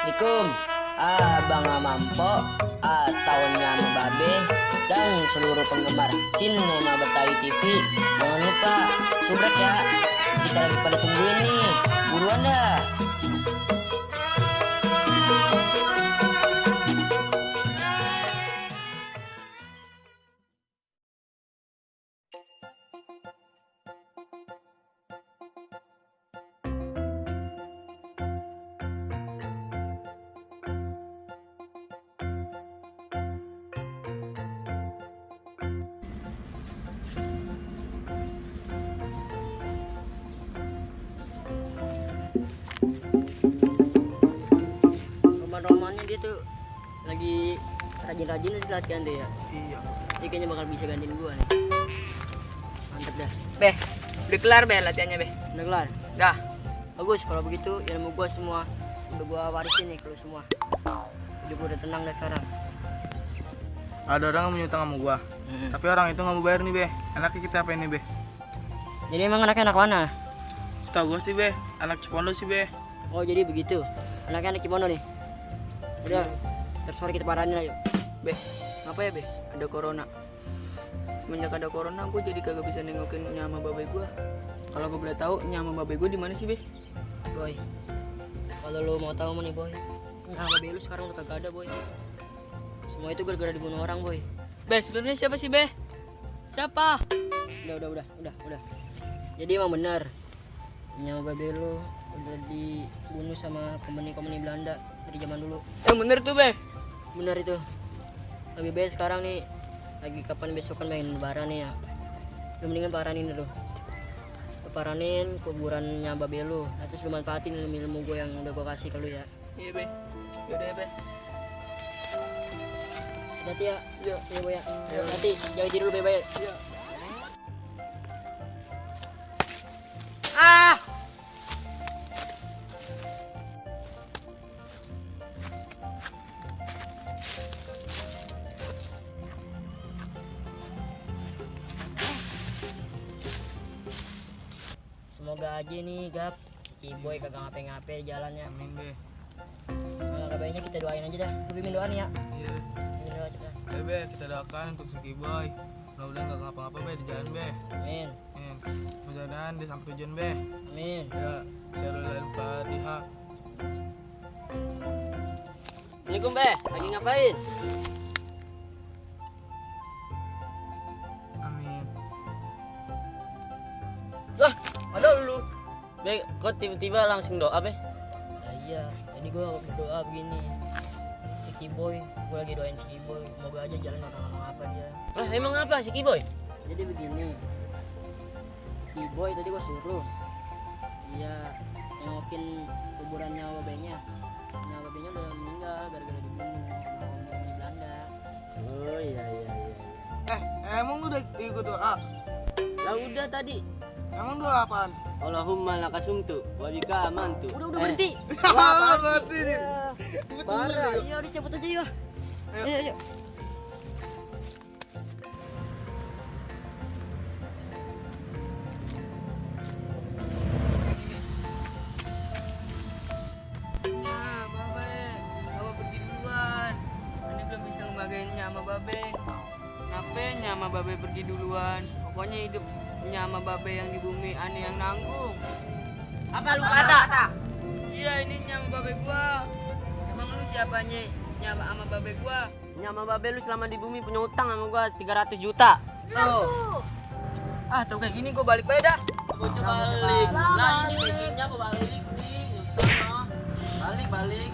Assalamualaikum Abang Mampo, tahunnya Babe dan seluruh penggemar Sinema Betawi TV. Jangan lupa subrek ya. Kita lagi pada tungguin nih. Buruan dah. Romannya dia tuh lagi rajin-rajin latihan deh ya. Iya. Dia kayaknya bakal bisa gantiin gua nih. Mantep dah. Beh, udah kelar beh latihannya beh. Udah kelar. Dah. Bagus kalau begitu ilmu gua semua udah gua warisin nih ke lu semua. Hidup gua udah tenang dah sekarang. Ada orang yang punya utang sama gua. Tapi orang itu nggak mau bayar nih beh. Enaknya kita apa ini beh? Jadi emang anaknya anak mana? Setahu gua sih beh, anak Cipondo sih beh. Oh jadi begitu. Anaknya anak Cipondo nih. Udah, terus sore kita parahin lah yuk. Beh, ngapa ya beh? Ada corona. Semenjak ada corona, gue jadi kagak bisa nengokin nyama babe gue. Kalau gue boleh tahu, nyama babe gue di mana sih beh? Boy, kalau lu mau tahu nih boy, nah babe lu sekarang udah kagak ada boy. Semua itu gara-gara dibunuh orang boy. Beh, sebenarnya siapa sih beh? Siapa? Udah. Jadi emang benar, nyawa babe lu udah dibunuh sama komuni Belanda dari zaman dulu. Yang bener tuh beh. Benar itu. Lebih baik sekarang nih, lagi kapan besok kan pengen lebaran nih ya. Lu mendingan paranin dulu. Lu paranin kuburannya babe lu. Nah, terus lu manfaatin ilmu gue yang udah gue kasih ke lu ya. Iya beh. Yaudah ya beh. Hati ya. Iya. Iya boy ya. Iya. Hati, jauh diri dulu baik-baik. Iya. Ah! Semoga aja nih Gap, Boy kagak ngapain-ngapain di jalannya. Amin beh. Kalau kabarnya kita doain aja dah. Lu bimbing doa nih ya. Iya. Bimbing doa aja dah. Ayo beh, kita doakan untuk si Kiboy. Mudah-mudahan nggak ngapa-ngapa beh di jalan beh. Amin. Amin. Mudah-mudahan dia sampai tujuan beh. Amin. Ya, Syarul Fatihah. Assalamualaikum beh. Lagi ngapain? Amin. Lah, ada lu. Beh, kok tiba-tiba langsung doa beh? Nah, iya, jadi gua berdoa begini. Si Kiboy, gua lagi doain si Kiboy. Semoga aja jalan orang apa dia. Lah, emang apa si Kiboy? Jadi begini. Si Kiboy tadi gua suruh. Iya, nengokin kuburannya babenya. Nah, babenya udah meninggal gara-gara dibunuh sama komuni Belanda. Oh iya. Emang lu udah ikut doa? Lah udah tadi. Emang doa apaan? Allahumma lakasumtu wa bika amantu. Udah berhenti. Wah, berarti nih. Parah. Iya, udah cabut aja yuk. Ayo. Babe pergi duluan. Ini belum bisa ngebagainnya sama babe. Kenapa sama babe pergi duluan? Pokoknya hidupnya sama babe yang di bumi aneh yang nanggung. Apa lu kata? Iya ini nyama babe gua. Emang lu siapanya nyama sama babe gua? Nyama babe lu selama di bumi punya utang sama gua 300 juta. Tuh. Ah tuh kayak gini gua balik beda. Gua coba balik. Lah ini bajunya gua balik nih. Balik.